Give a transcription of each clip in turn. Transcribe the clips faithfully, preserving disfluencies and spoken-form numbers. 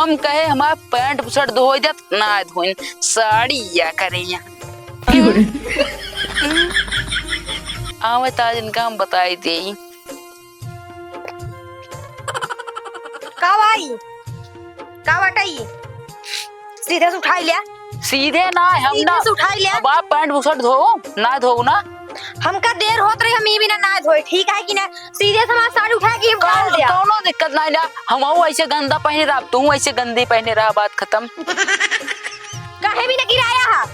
हम कहे हमार पैंट बुशर्ट धोइ देत, ना धोइन, साड़ी या करे यहाँ। आवे त आज इनका हम बताई देई। का भाई? का बाटइ? सीधे से उठाइ ल्या। सीधे ना, हम सीधे ना। से उठाइ ल्या। अब आप पैंट बुशर्ट धो, ना धो ना। हमका देर होत रही, हम ई बिना ना धोए, ठीक है कि ना? सीधे से हमार साड़ी उठाइ के हम डाल कौन-, दिया। कौनो दिक्कत नाहीं ना, हमहू ऐसे गंदा पहिने रहब, तू ऐसे गंदी पहिने रहा, बात खतम। काहे बिना गिराया हा?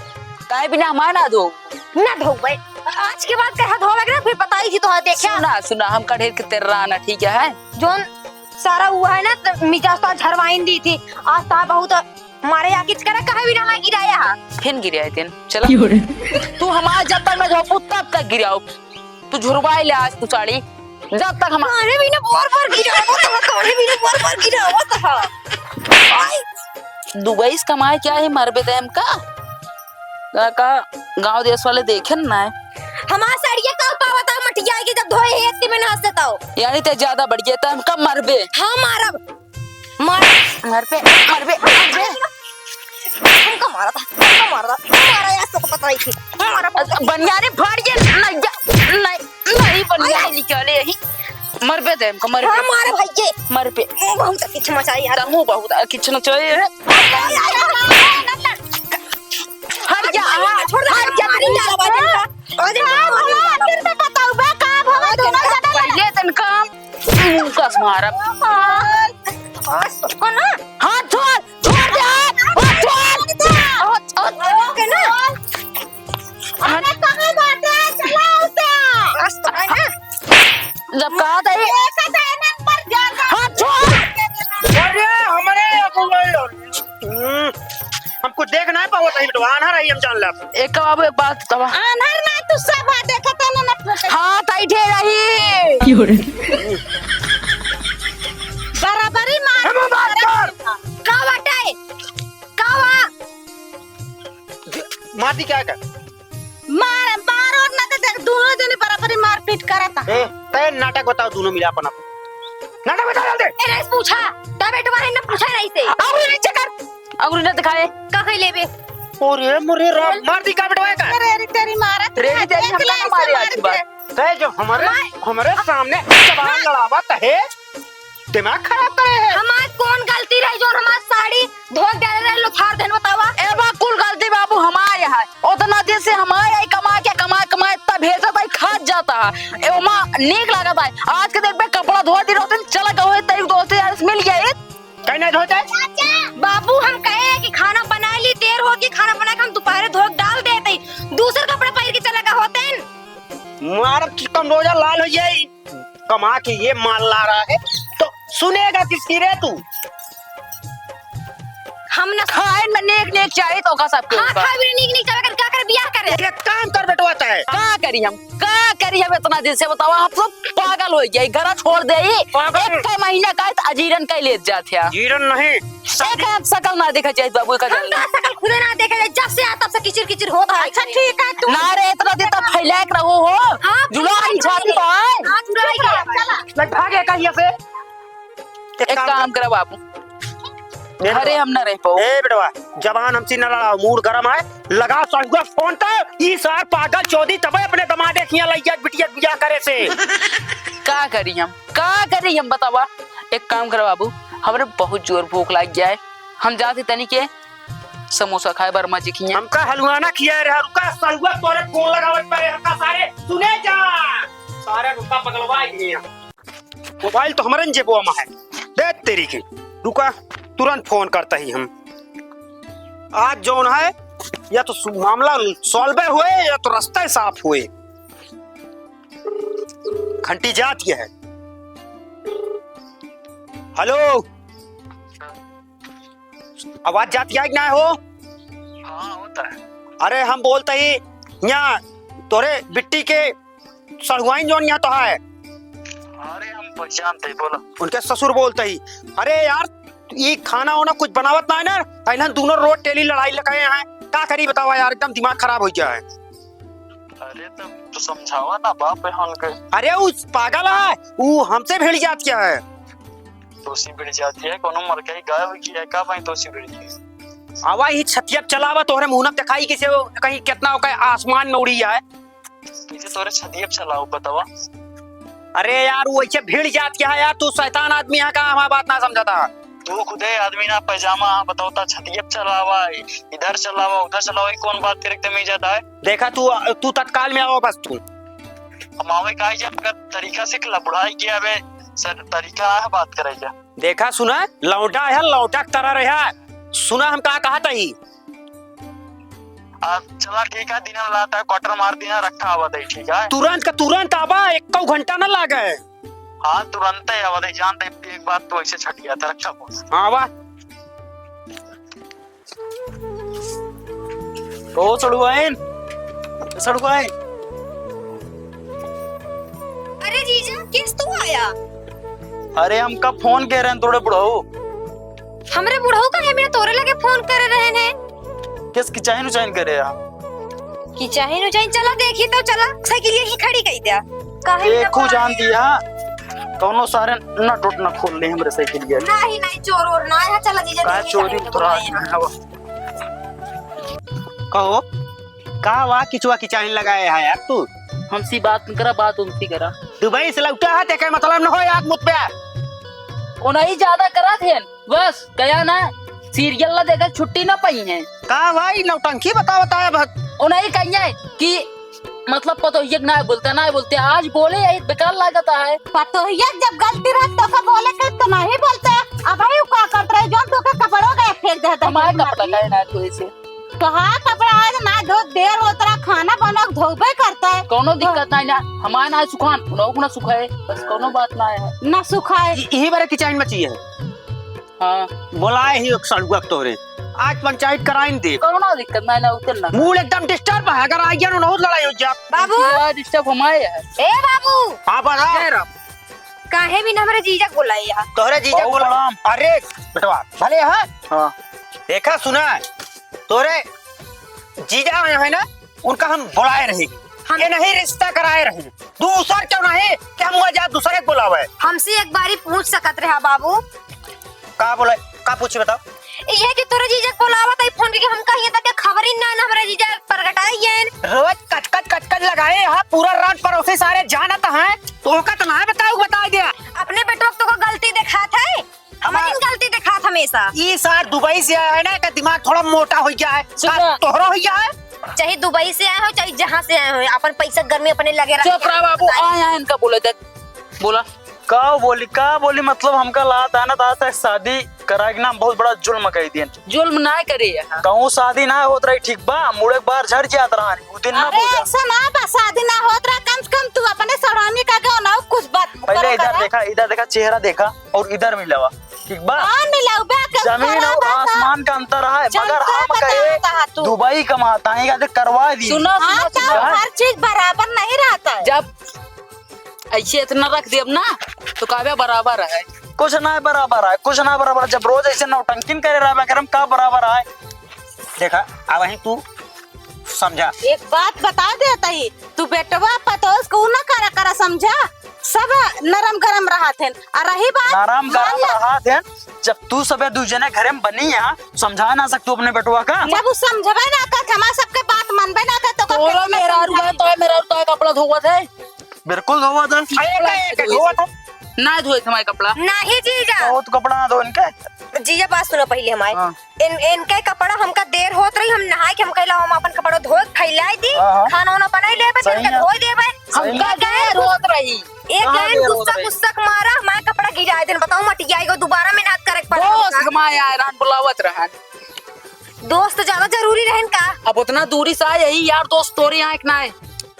काहे बिना हमार ना धो? ना धोबे। आज के बाद कहा धो लग रहा, फिर बताई थी तोहार, देखा। सुना, सुना, हमका ढेर के तेर्रा ना, ठीक है? जौन सारा हुआ है ना, त मिजाज तो झरवाइन दी थी। आज तो बहुत मारे या किच करा, कहे भी ना मैं गिराया हा। फिन गिराए दिन, चला। क्यों रे? तू हमार जब तक ना धोबू, तब तक गिराओ। तू झुरवाई ले आज तू साड़ी, जब तक हमार काहे भी ना बार बार गिरावत हा, काहे भी ना बार बार गिरावत हा। दुबई से कमाए क्या है, मरबे देम का? का, का गाँव देश वाले देखे ना है। हमार साड़िया का पावत है मटिया के, जब धोए है इतनी मेहनत से तो। यानी ते ज्यादा बढ़ गया, तो हम कब मरबे? हाँ, मारब। मार। मरबे, मरबे, मरबे। हमका मारा था, हमका मारा था, मारा यार, तो पता ही थी। मारा बहुत। बनियाने फाड़ के, नहीं, नहीं, नहीं, बनियाने निकाले यही। मरबे दे हमको, मरबे। हाँ, मारे भाई के। मरबे। ओ, बहुत किच मचाई यार। तहूँ बहुत किच मचाई है। हट जा, हट जा। छोड़ दे, हट जा। अरे, हाँ, भला, फिर से बताऊ बे, का भवा दोनों जने पहिले तन काम, मुंह कस मारब। हाँ, कौन? हाथ छोड़, छोड़ दे, हाथ, हाथ छोड़। हाथ, हाथ। ओके ना? अरे, कहाँ बाटे? चला उसे। जब कहा था ये देखा था ये नंबर ज्यादा। हाथ छोड़। अरे, हमारे हम्म, हम कुछ देख नाहीं पावत ही बेटवा, आन्हर ही हम जान लेब। एक बाबू एक बात बतावा। आन्हर ना तू सब है, देखत है ना, ना फूटे। हाँ, ताई ढेर रही। क्यों रे? बराबरी मार। हम बात कर। का बाटे? का बा? मार दी क्या कर? मार, मार और ना तो देख, दोनों जने बराबरी मारपीट करत है। ए, तै नाटक बताओ, दोनों मिला अपन अपन। नाटक बताओ जल्दी। ए, नहीं पूछा, तब बेटवा है ना पूछा नहीं से। अउर नीचे कर, अउर ना दिखाए। का कह लेबे? अरे मोरे राम, मार दी का बेटवा का? अरे, अरे, तेरी मारत रे, है, तेरी देख हमका ले ना मारे ऐसे आज की बात। मारत है। तै जो हमारे, हमारे हमारे सामने जबान लड़ावत है। दिमाग खराब करे है। हमार कौन गलती रही जौन हमार साड़ी धोक डाले रहे लो, फाड़ देन बतावा। ए बा, कुल गलती बाबू हमार है। उतना दिन से हमार आई कमा के, कमा, कमा इतना भेजत आई, खात जाता है। ए ओमा नीक लागत है। आज के दिन पे कपड़ा धो दी रहते, चला गए तई दोस्त यार से मिल गए। कहीं नहीं धोते? बाबू हम कहे कि खाना बना ली, देर होत कि खाना बना के हम दोपहरे धोक डाल देते, दूसर कपड़ा पहिर के चला गए होते। मार कमरोजा लाल हो जाई। कमा के ये माल ला रहा है, तो सुनेगा किसकी रे तू? हम न खाए न नेक नेक चाही तो का सबके हाँ, ऊपर। खाए भी नेक नेक चाही, अगर का करे, बियाह करे। एक काम कर बेटवा तै। का करी हम? का करी हम इतना दिन से बतावा, हम सब पागल हो गया, घर छोड़ दे ही। पागल? एक महीना का तो अजीरन का ही लेत जात है। अजीरन नहीं, एक हम सकल ना देखा चाहिए बाबू का हम जल्दी। तो सकल खुदे ना देखे, जब से आया तब से किचिर किचिर होत है। अच्छा, ठीक है, तू ना रे, इतना दिन तक फैला के रहो हो। हाँ, जुलान फैला के झाड़ी रहो। तो है। हाँ, जुलान के चला। लग भागे कहिए से। एक एक काम काम कर। करा बाबू। मेरे अरे, बाबू। हम ना रह पाओ। ए बेटवा, जबान हमसे ना लड़ाओ, मूड गरम है। लगा सहुआ फोन तो, ई सार पागल चोदी तबे अपने दमादे किया लइया बिटिया बियाह करे से। का करी हम? का करी हम बतावा? एक काम करा बाबू, हमरे बहुत जोर भूख लाग गया है, हम जाते तनी के समोसा खाए बर्मा जी किया। हमका हलवाना किया रे, रुका सहुआ तोरे फोन लगावत परे, हमका सारे सुने जा, सारे रुका पगलवा ही है। मोबाइल तो हमरे न जेबवा में है, दे तेरी के, रुका तुरंत फोन करता ही हम। आज जौन है या तो सु-, मामला सॉल्व हुए या तो रास्ता ही साफ हुए। घंटी जात ये है। हेलो, आवाज जात या कि ना हो? हाँ, होता है। अरे, हम बोलते ही यहाँ तोरे बिट्टी के सड़ुआइन जौन यहाँ तो है। अरे, हम पहचानते ही, बोला। उनके ससुर बोलते ही, अरे यार, ये खाना वाना कुछ बनावत ना है ना, अइलन दोनों रोज डेली लड़ाई लगाए हैं, का करी बतावा यार, एकदम दिमाग खराब हो गया है। अरे, तब तो समझावा ना, बाप है उनके। अरे, उ पागल है, उ हमसे भिड़ जात क्या है। तोसी भिड़ जाती है, कोनो मरकई गाय हुई की है का भाई तोसी भिड़ जाए? आवा ही छतिया पे चलावा, तोहरे मुंह न देखाई किसे वो कहीं कितना ओके आसमान में उड़ी जाए। कैसे तोरे छतिया पे चलाओ बतावा? अरे यार, वो ऐसे भिड़ जात क्या है यार, तू शैतान आदमी है का, हमारी बात ना समझता। तू खुदे आदमी ना पैजामा, हाँ, बताओ ता छतिया पे चलावा, इधर चलावा, उधर चलावा, ये कौन बात तेरे एकदम ही जाता है? देखा तू, तू तत्काल में आओ बस तू। हम आवे काहे जा, मगर तरीका सीख ला, बुढ़ाई के अबे सर तरीका है बात करे जा। देखा सुना, लौटा है, लौटा के तरह रहा। सुना हम का कहत हई। आ, चला ठीक है, दिन में लाता है, quarter मार दिना, रखा हुआ दे, ठीक है? तुरंत का तुरंत आवा, एको घंटा ना लागे। हाँ, तुरंत ही आवा दे, जान दे, एक बात तो ऐसे छट गया था, रखा फोन। हाँ, आवा। ओ सड़ुआइन, सड़ुआइन। अरे जीजा, किस तू आया? अरे हमका फोन कइ रहे हैं तोरे बुढ़ऊ। हमरे बुढ़ऊ का है, मेरे तोरे लगे फोन करे रहे हैं। किस किचाहिन उचाहिन करे हैं? किचाहिन उचाहिन, चला देखी तो, चला साइकिल यही खड़ी कइ द्या। काहे देखू ना जान दिया, कौनो सारे नट उट न खोल ले हमरे साइकिल के। नहीं, नहीं, चोर ओर ना है, चला जीजा, काहे देखी चोरी सारे उतरा दुकान है। हवा। कहो, का वा किचुआ किचाहिन लगाए है यार तू? हमसी बात न करा, बात उनसी करा। दुबई से लौटा है, तेके मतलब न हो यार मुत पे। ओ नहीं ज्यादा करा थे, बस गया ना, serial ना देखा छुट्टी ना पाई है। का भाई नौटंकी बता बता है बहुत। ओ नहीं कहिए कि मतलब पतोहिया के ना बोलते, ना बोलते, आज बोले यही बेकार लागत है। पतोहिया के जब गलती रहे तो का बोले के तो नहीं बोलते। अब भाई का करत रहे, जौन तो का कपड़ों का फेंक देता है। हमारे कपड़ा का है ना धोए से। कहा कपड़ा आज ना धो, देर होत रहा, खाना बनो, धोबे करता है। कोनो दिक्कत नहीं ना, हमारे ना सुखान, उन्हों को ना सुखाए, बस कोनो बात ना है। ना सुखाए। इ-, यही बारे किचाहिन मची है। हाँ। बोलाए ही एक सड़ुआ के तोरे। आज पंचायत कराइन दे। कोनो दिक्कत नहीं ना, उतर ना। मूड एकदम disturb है, अगर आ गया ना, बहुत लड़ाई हो जा। बाबू। Disturb हमारे है। ए बाबू। हाँ, बोला। जय राम। काहे भी ना हमरे जीजा के बोलाई है? तोहरे जीजा के बहुत बोला। प्रणाम। अरे, बेटवा, भले है? हाँ। देखा सुना, तोरे जीजा आए हैं ना, उनका हम बोलाए रहे। हम ये नहीं रिश्ता कराए रहे। दूसर क्यों नहीं कि हम वहाँ जा दूसरे के बोलावे। हमसे एक बारी पूछ सकत रहा बाबू। का बोले, का पूछी बताओ? ये कि तोरे जीजा के बोलावा त फोन करके हम कहिए त खबर ही ना, ना हमरे जीजा प्रगटाई है। रोज कचकच कचकच लगाए, हाँ, पूरा रात पड़ोसी सारे जानत हैं, तो ओका त ना बताऊ, बता दिया। अपने बेटवा को तो गलती दिखात है। हमारी हमार गलती दिखात हमेशा। ई सार दुबई से आया है ना, एकर दिमाग थोड़ा मोटा हो गया है। सुन। का तोहरो हो गया है? चाहे दुबई से आए हो, चाहे जहाँ से आए हो, अपन पैसा गर्मी अपने लगे रख चुप के रहा बाबू, बताए। आए हैं इनका बोले देख, बोला। का बोली, का बोली, मतलब हमका लात आना था, आज तक शादी करा के नाम बहुत बड़ा जुल्म कइ दियन। जुल्म ना करे यहाँ। कहूँ शादी ना होत रही, ठीक बा, मुड़े एक बार झड़ जात रहा, उ दिन ना अरे बोला। ऐसा ना बा, शादी ना होत रहा, कम से कम तू अपने सड़ोनी का के ना कुछ बात पहले करा इधर करा। देखा, इधर देखा, चेहरा देखा। और इधर मिलावा, ठीक बा? हाँ, मिलाऊ बे, के जमीन करा और बा का? आसमान का अंतर है। मगर जनता हम कहे, बताता है तू। दुबई कमाता है, या तो करवा दी। सुनो, हाँ, सुनो, तो सुनो। हर चीज बराबर नहीं रहता है। जब ऐसे इतना रख देब ना, तो कहबे बराबर है। कुछ ना बराबर है, कुछ ना बराबर। जब रोज ऐसे नौटंकिन करे रहबे, करम का बराबर है? देखा, अब वहीं तू समझा। एक बात बता देत ही, तू बेटवा पतोस को ना करा करा समझा, सब नरम गरम रहत हैं। आ रही बात, नरम मान गरम ले। रहत हैं, जब तू सबे दू जने घरे में बनी है, समझा ना सकतू अपने बेटवा का? जब उ समझबे ना करत, हमार सबके बात मनबे ना करत, तो का तोरा बेटवा मेहरारू समझाई? है, तो मेहरारू तो कपड़ा धोवत है। बिल्कुल धोवत है। कपड़ा अरे, धोवत है। ना धोए हमारे कपड़ा। नहीं जीजा। बहुत कपड़ा ना धो इनके। जीजा, बात सुनो पहले हमारे। हाँ। इन, इनके कपड़ा हमका देर होत रही, हम नहाए के हम कहला हम अपन कपड़ा धोए के फैलाई दी, हाँ, हाँ। खाना वाना बनाई लेबे, सही इनके है। धोए देबे। सही है। हमका एक देर होत रही। एक कहाँ लाइन देर होत गुस्सा, रही? गुस्सा के मारा हमारे कपड़ा गिराए दिन, बताओ मटियाई को दोबारा मेहनत करे के पड़ा दोस्त हमका। हमारे आयरन बुलावत रहन। दोस्त ज्यादा जरूरी रहन का? अब उतना दूरी से आए, यही यार दोस्त तोरे यहाँ एक ना है।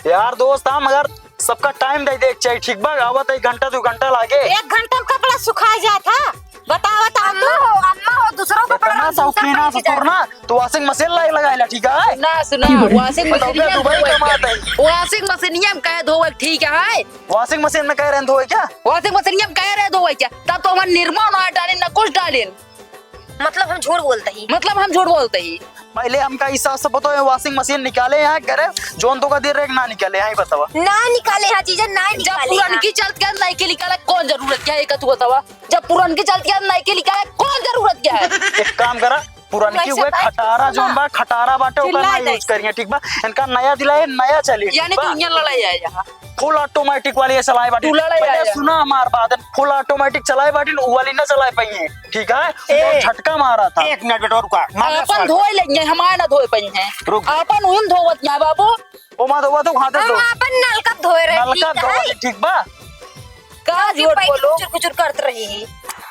यार दोस्त, हाँ, मगर सबका टाइम दे दे के चाहिए, ठीक बा? आवत एक घंटा, दो घंटा लागे। एक घंटा में कपड़ा सुखा जात है, बतावत है अम्मा तू। हो, अम्मा हो, दूसरों को इतना पकड़ा, शौकीन दूसरा है पकड़ ससुर ना, तो washing machine लाई लगाए ला, ठीक है? ना, सुना, washing बताओ, machine क्या में दुबई धोए कमात के। है? Washing machine में कहे धोए, ठीक है? Washing machine में कह रहे हैं धोए क्या? Washing machine में कह रहे धोए क्या? तब तो हमारे निरमा ना डालें, ना कुछ डालें। मतलब हम झूठ बोलत ही। मतलब हम झूठ बोलत ही। पहिले हमका ई सास से बताओ, ये washing machine निकाले यहाँ घरे, जौन तोका देर रहे ना निकाले, यहाँ ही बतावा। ना निकाले यहाँ जीजा, ना निकाले यहाँ। पुरनकी चलत के नइकी निकाले, कौन जरूरत क्या है, एक तू बतावा। जब पुरनकी चलत के नइकी निकाले, कौन जरूरत क्या है? एक काम करा, पुरनकी हुए खटारा जौन बा, खटारा बाटे, ओकर ना use करिए, ठीक बा? इनका नया दिलाए, नया चली, यानी तू यहाँ लड़ाई आए यहाँ। Full automatic वाली ये चलाए बाटी। तू लड़ाई आए यहाँ। सुना हमार बात, full automatic चलाए बाटी, उ वाली ना चलाए पाइए, ठीक है? ए, झटका मारा था। एक मिनट बेटा, रुका। अपन धोए लेंगे, हमारे ना धोए पाई हैं। रुक। अपन उन धोवत ना बाबू। ओ माँ धोवत, वहाँ तो हम अपन नलका धोए रहे, नलका धोवत, ठीक बा? का झूठ बोलो? कुचुर कुचुर करत रही है।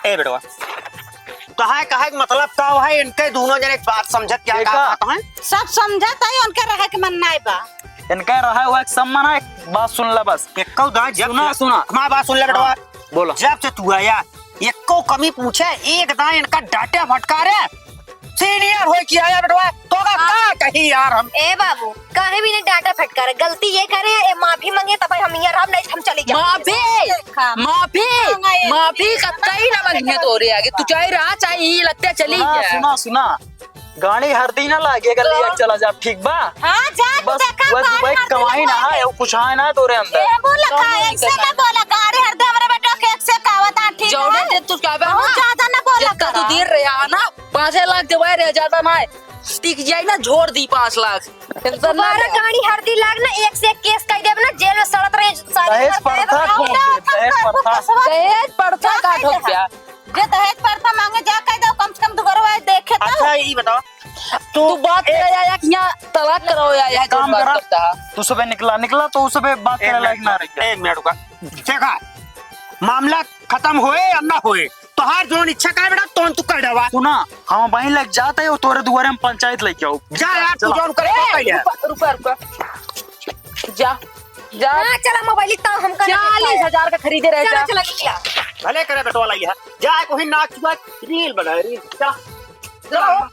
ए बेटवा, कहा, कहा के मतलब का है? इनके दोनों जने बात समझत क्या, का बात है? सब समझत है, उनके रहे के मन नाय बा। इनके रहे हुआ एक सम्मान है, एक बात सुन ला बस। एक्को दांत जब सुना, सुना। हमार बात सुन ले बेटवा। हाँ, बोलो। जब से तू आया, एक्को कमी पूछे, एक दांत इनका डांटे फटकारे। Senior होई के आया बेटवा, तोका का कही यार हम? ए बाबू, काहे भी नहीं डांटा फटकारे, गलती ये करे, ए माफी मांगे, तब हम यहाँ रहब, नहीं हम चली जाब। माफी, माफी, माफी कतई ना मांगिए तोरे आगे, तू चाहे रहा, चाहे ई लगते चली जा। सुना, सुना, गाड़ी हरदी ना लागे, अगर ले चला जा, ठीक बा? हाँ, जा, तू बस देखा, वह गाड़ी भाई हरदी कमाई ना है, वो कुछ है ना तोरे अंदर। ए, बोला का, ऐसे ना बोला, गाड़ी हरदी हमरे बेटा के एक से कहावत है, ठीक है? जौने दिन तू क्या बे बहुत ज्यादा ना बोला जितना तू कर। देर रहा है ना, पाँचे लाख देवाए रहे, ज्यादा ना है। टिक जाई ना, झोर दी पाँच लाख। Tension ना दोबारा ले। गाड़ी हरदी लाग ना, एक से एक case कई देब ना, जेल में सड़त रहे सारी उम्र। दहेज प्रथा ठोक दे, दहेज प्रथा। दहेज प्रथा का ठोक दिया? जे दहेज प्रथा मांगे, जा कह दो, कम से कम दुगरवा देखे तो। अच्छा, ई बताओ, तू तू बात एक करे आया कि यहाँ तलाक कराओ आया है, काम जो बात करा। करता है। तू सुबह निकला, निकला तो उस सुबह बात एक करे लायक मिनट, ना रह गया। एक मिनट रुका। देखा, मामला खतम होए या ना होए, तोहार जौन इच्छा का है बेटा, तौन तू कर देवा। सुना, हम वहीं लग जाते हो, तोरे दुआरे हम पंचायत लेके आओ। जा यार, तू चला। जौन करे, ए, कर ले। रुका, रुका, रुका। जा, जा। हाँ, चला मोबाइल, इतना हमका ना चालीस हजार का खरीदे रहे, चला, जा। चला, निकला। भले करे बेटवा लाई है। जा, कोई नाच हुआ, reel बनाए, reel। चला। चला।